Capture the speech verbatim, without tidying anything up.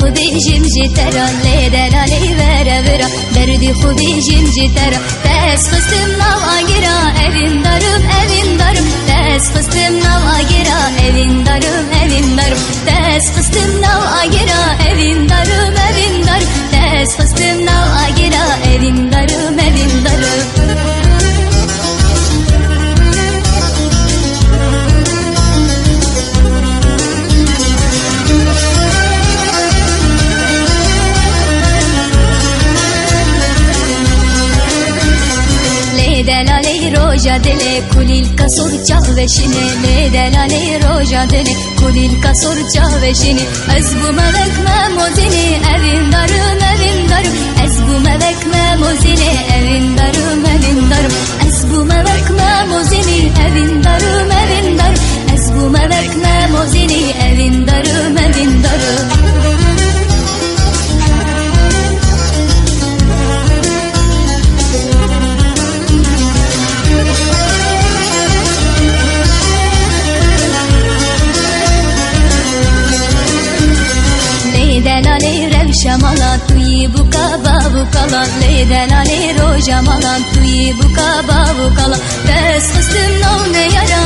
Xwe bêjim ji te re, lê delalê were vira, derdê xwe bêjim ji te re. Dest xistim nav agira, evîn darim, evîn darim. Dest xistim nav agira, evîn darim, evîn darim. Dest xistim nav agira, evîn darim, evîn darim. Dest xistim nav agira, evîn darim, evîn darim. Lê delalê roja dilê, kulîlka sor çav veşine. Lê delalê roja dilê, kulîlka sor çav veşine. Ez bûme wek Mem û Zînê, evîn darim, evîn darim. Ez bûme wek Mem û Zînê, evîn darim, evîn darim. Ez bûme wek Mem û Zînê, evîn darim, evîn darim. Ez bûme wek Mem û Zînê, evîn darim, evîn darim. Lê delalê rewşa mala, tu yî bûka bav û kala. Lê delalê roja mala, tu yî bûka bav û kala. Dest xistim nav neyara,